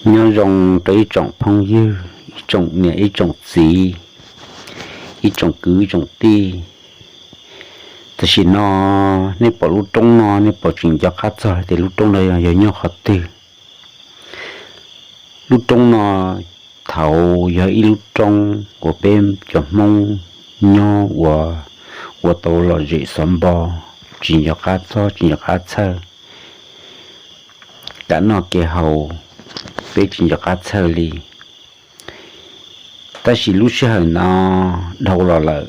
Nyob zoo rau ib tsoom phooj ywg, ib tsoom niam ib tsoom txiv, ib tsoom kwv ib tsoom tij. Tam sim no nej pom lub roob no nej puas tseem nco qab txog tias lub roob no yog nyob qhov twg? Lub roob no thaum yog ib lub roob uas peb cov Hmoob nyob ua, ua tau lom zem xov npo, tsis nco qab txog tsis nco qab txhawj, kev noj kev haus peb tsis nco qab txhawj li. Tab sis lub sij hawm no dhau los lawm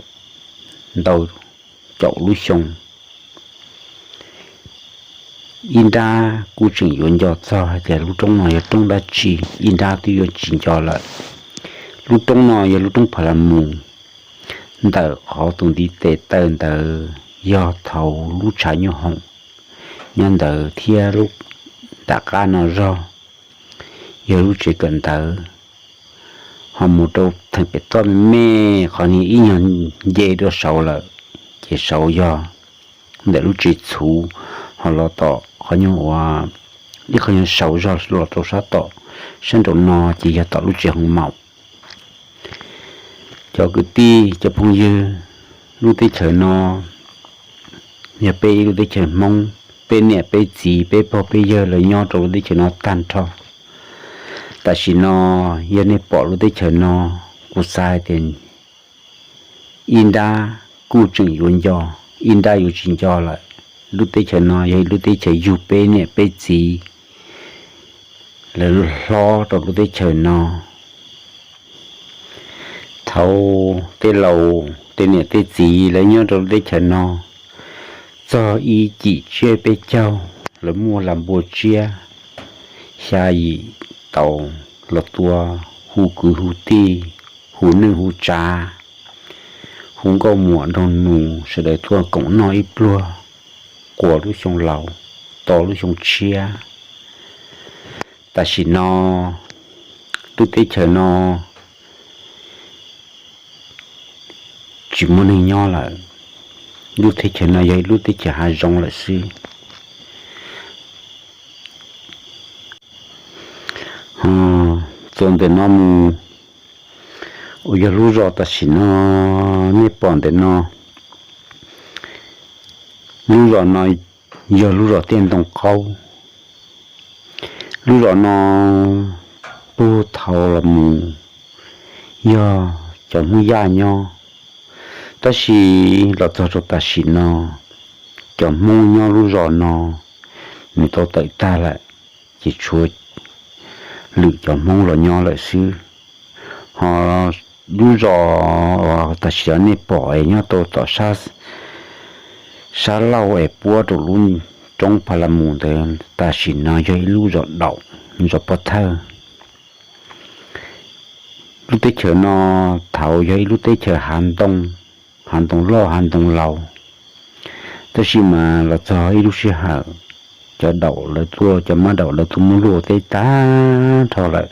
ntau caum lub xyoo, ib nrab kuj tseem yuav nco txog hais tias lub roob no yog roob dab tsi, ib nrab twb yuav tsis nco lawm. Lub roob no yog lub roob Pha La Mus, ntawm qhov tus ntiv tes taw ntawd yog thaum lub tshav nyuj hoom nyob ntawd thiab lub nram qab no zog yog lub tsev kawm ntawv, ho mus rau theem pem toj me me qhov niag ib nyuag nce dua saud lawm, ces saud yog ntawm lub tsev txhuv, ho los tom qhov nyuag ua ib qho nyuag saud zog los rau sab tom, sab nraum no ces yog tom lub tsev hoo maum. Cov kwv tij cov phooj ywg, lub teb chaws no yog peb ib lub teb chaws Hmoob, peb niam peb txiv peb pog peb yawg lawv nyob rau lub teb chaws no tag nrho. Tam sim no yog nej pom lub teb chaws no, kuv xav hais tias ib nrab kuj tseem yuav nco, ib nrab yuav tsis nco lawm. Lub teb chaws no yog ib lub teb chaws yug peb niam peb txiv lawv hlob rau lub teb chaws no. Thaum tej laus tej niam tej txiv lawv nyob rau lub teb chaws no txog ib cim tsiab peb caug, lawv muaj las npua tsiab, xya yim tau los tua, hu kwv hu tij, hu neej hu tsav, hu nkauj muam nraug nus sawv daws tuaj koom noj ib pluag, quas lub xyoo laus, to lub xyoo tshiab. Tam sim no lub teb chaws no tsis muaj neeg nyob lawm. Lub teb chaws no yog ib lub teb chaws hav zoov lawm xwb. Txuas ntawm no mus uas yog lub zos tam sim no nej pom ntawm no, lub zos no yog lub zos Tiaj Ntoo Qaub. Lub zos no puag thaum los mus yog cov Hmoob Yaj nyob, tab sis los txog rau tam sim no cov Hmoob nyob lub zos no nws tau tawm tag lawm, ces tshuav lwm cov Hmoob los nyob lawm xwb. Ho lub zos uas tam sim no nej pom es nyob rau tom sab laug es puab rau lub roob Pha La Mus ntawd tam sim no yog ib lub zos daum, zos pov thawj. Lub teb chaws no thaum yog ib lub teb chaws hav ntoo, hav ntoo loj hav ntoo laus, tab sis mas los txog ib lub sij hawm cov daum lawv tuaj, cov mab daum lawv tuaj muab luaj teb tag nrho lawm,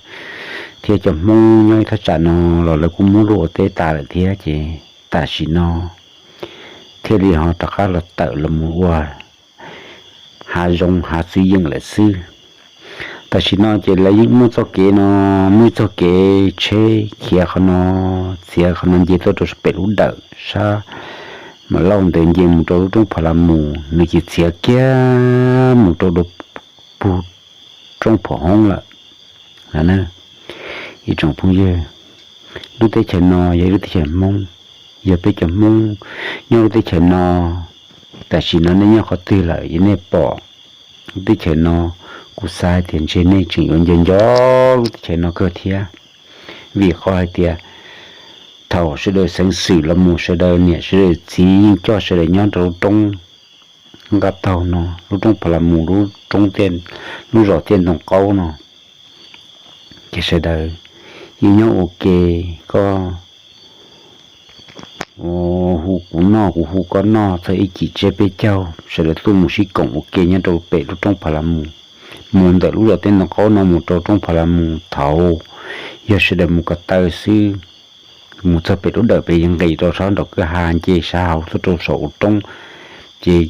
thiab cov Hmoob nyob ib thaj tsam no los lawv kuj muab luaj teb tas lawm thiab, ces tam sim no thiaj li ho rov qab los tawm los mus ua hav zoov hav txwv yeem lawm xwb. Tam sim no ces lawv yeej muaj txoj kev no, muaj txoj kev tsheb khiav qhov no, txiav qhov no nce tuaj rau pem lub dawm sab Mam Lauj ntawd nce mus rau lub roob Pha La Mus, nws ces txiav kiag mus rau puag roob Phom Hoob lawm. Ib tsoom phooj ywg, lub teb chaws no yog ib lub teb chaws Hmoob, yog peb cov Hmoob nyob lub teb chaws no. Tam sim no nej nyob qhov twg lawm, yog nej pom lub teb chaws no, kuv xav hais tias ntshe nej tseem yuav nco nco lub teb chaws no kawg thiab, vim qhov hais tias thaum sawv daws xeev xwm los mus sawv daws niam sawv daws txiv yeej coj sawv daws nyob rau lub roob nqaj taug no, lub roob Pha La Mus, lub roob, lub zos Tiaj Ntoo Qaub no, ces sawv daws yeej nyob ua ke, koj hu kuv noj kuv hu koj noj, txog ib cim tsiab peb caug sawv daws tuaj mus sib koom ua ke nyob rau pem lub roob Pha La Mus. Mus ntawm lub zos Tiaj Ntoo Qaub no mus rau roob Pha La Mus thaum yog sawv daws mus ko taw xwb, mus txog pem lub dawm pem yeej nqis rau sab nraum kwj ha nce sab hauv tuaj rau saum ua roob, ces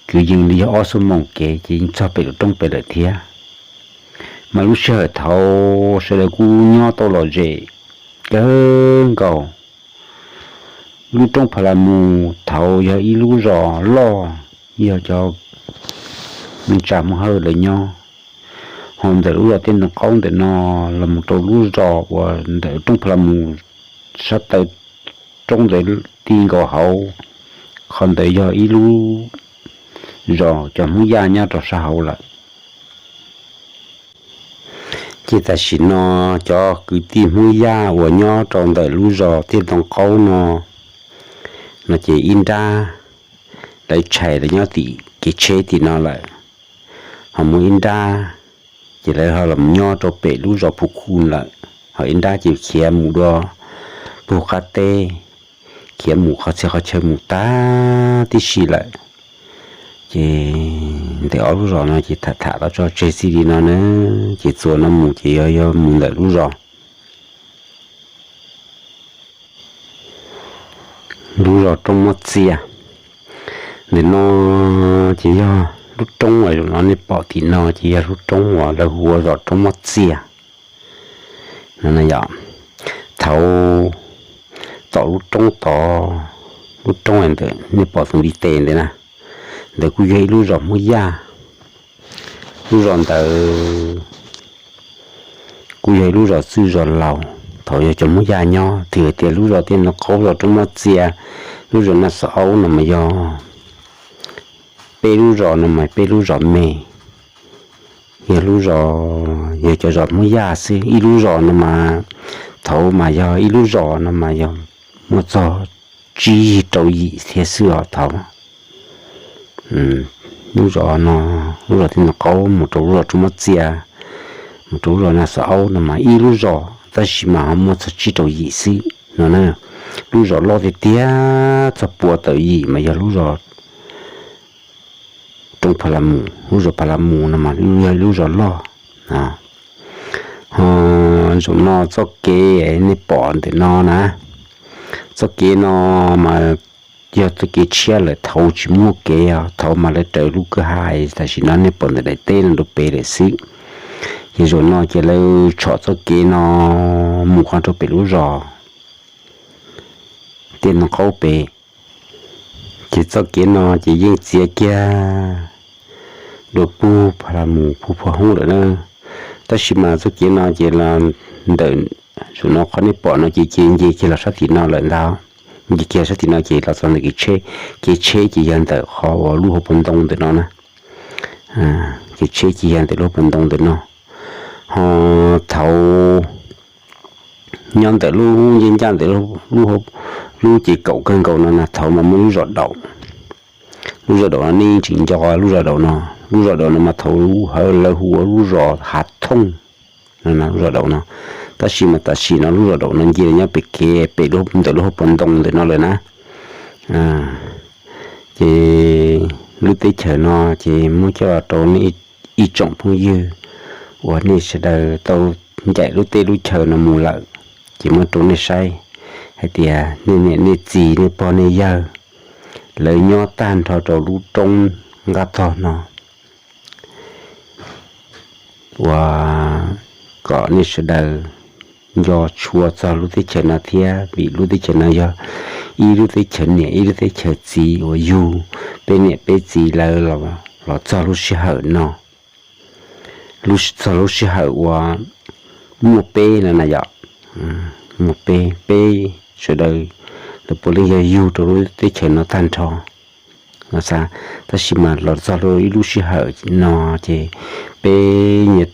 kwv yees li yog ob xuab moos kev ces yeej txog pem lub roob pem lawm thiab. Mas lub sij hawm thaud sawv daws kuj nyob tau lom zem kawg nkaus. Lub roob Pha La Mus thaud yog ib lub zos loj, yog cov neej tsa Hmoob Hawj lawv nyob. Ho ntawm lub zos Tiaj Ntoo Qaub ntawm no los mus rau lub zos uas ntawm roob Pha La Mus sab taw roob ntawd ti nkaus hauv, qhov ntawd yog ib lub zos cov Hmoob Yaj nyob rau sab hauv lawm. Ces tam sim no cov kwv tij Hmoob Yaj uas nyob rau ntawm lub zos Tiaj Ntoo Qaub no, no ces ib nrab lawv tshais lawv nyob tim kev tsheb tim no lawm, ho mus ib nrab ces lawv ho los nyob rau pem lub zos Phu Khu lawm, ho ib nrab ces khiav mus dua puag qab teb, khiav mus qhov txhia qhov chaw mus tag tib si lawm. Ces ntawm ob lub zos no ces tham tham los tso tseg txij li no na, ces txuas no mus ces yog yog mus ntawm lub zos, lub zos Roob Mob Txias. Ntawm no ces yog lub roob uas zaum no nej pom tim no ces yog lub roob uas lawv hu ua zos Roob Mob Txias no yom. Thaud tom lub roob tod, lub roob ntawm nej pom tus ntiv tes ntawd na, ntawd kuj yog ib lub zos Hmoob Yaj. Lub zos ntawd kuj yog ib lub zos txwj zos laus, thaud yog cov Hmoob Yaj nyob. Twb hais tias lub zos Tiaj Ntoo Qaub, zos Roob Mob Txias, lub zos Naj Xov Aub no mas yog peb lub zos no mas peb lub zos me, yog lub zos, yog cov zos Hmoob Yaj xwb. Ib lub zos no mas thaud mas yog ib lub zos no mas yog muaj txog tsib rau yim thiab xwb os thaud. Lub zos no, lub zos Tiaj Ntoo Qaub mus rau lub zos Roob Mob Txias, mus rau lub zos Naj Xov Aub no mas ib lub zos tab sis mas ho muaj txog tsib rau yim xwb no na. Lub zos loj tiag tiag txog pua tawm yim mas yog lub zos Roob Pha La Mus, lub zos Pha La Mus no mas yog ib lub zos loj. Ho zaum no txoj kev nej pom ntawm no na, txoj kev no mas yog txoj kev tshiab lawm, thaud tsis muaj kev os, thaud mas lawv raws lub kwj ha tam sim no nej pom ntawm daim teb no rau pem lawm xwb. Ces zaum no ces lawv tshom txoj kev no mus qhov rau pem lub zos Tiaj Ntoo Qaub pem. Ces txoj kev no ces yeej txiav kiag dua puag Pha La Mus puag Phua Hoob lawm na. Tab sis mas txoj kev no ces los ntawm zaum no qhov nej pom no ces ces nce kiag los sab tim no lawm ntag. Nce kiag sab tim no ces los txog ntawm kev tsheb, kev tsheb ces yog ntawm qhov uas lub hauv paus ntoo ntawm no na. Kev tsheb ces yog ntawm lub hauv paus ntoo ntawm no. Ho thaud nyob ntawm lub yeeb ncaj ntawm lub, lub ces kaum kawg nkaus no na, thaud mas muaj lub zos Daum. Lub zos Daum no nej tseem nco lub zos Daum no. Lub zos Daum no mas thaud lub hawv lawv hu ua lub zos Hav Thooj no, lub zos Daum no. Tab sis mas tam sim no lub zos Daum no nce nyob pem kev pem ntawm lub hauv paus ntoo ntawm no lawm na. Ces lub teb chaws no ces muab coj rau nej ib tsoom phooj ywg uas nej sawv daws tau ncaim lub teb lub chaw no mus lawm, ces muab rau nej saib hais tias nej niam nej txiv nej pog nej yawg lawv nyob tag nrho rau lub roob nqaj tog no, uas kom nej sawv daws nco tshua txog lub teb chaws no thiab, vim lub teb chaws no yog ib lub teb chaws niam ib lub teb chaws txiv uas yug peb niam peb txiv lawv los txog lub sij hawm no, txog lub sij hawm uas muaj peb no na yom, muaj peb, peb sawv daws lawv puav leej yog yug rau lub teb chaws no tag nrho no xav. Tab sis mas los txog lub ib lub sij hawm no ces peb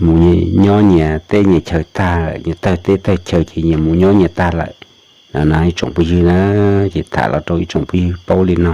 mus nyob nyias teb nyias chaw tag lawm, nyias tawg teb tawg chaw ces nyias mus nyob nyias tag lawm no na ib tsoom phooj ywg na. Ces tham los rau ib tsoom phooj ywg paub li no.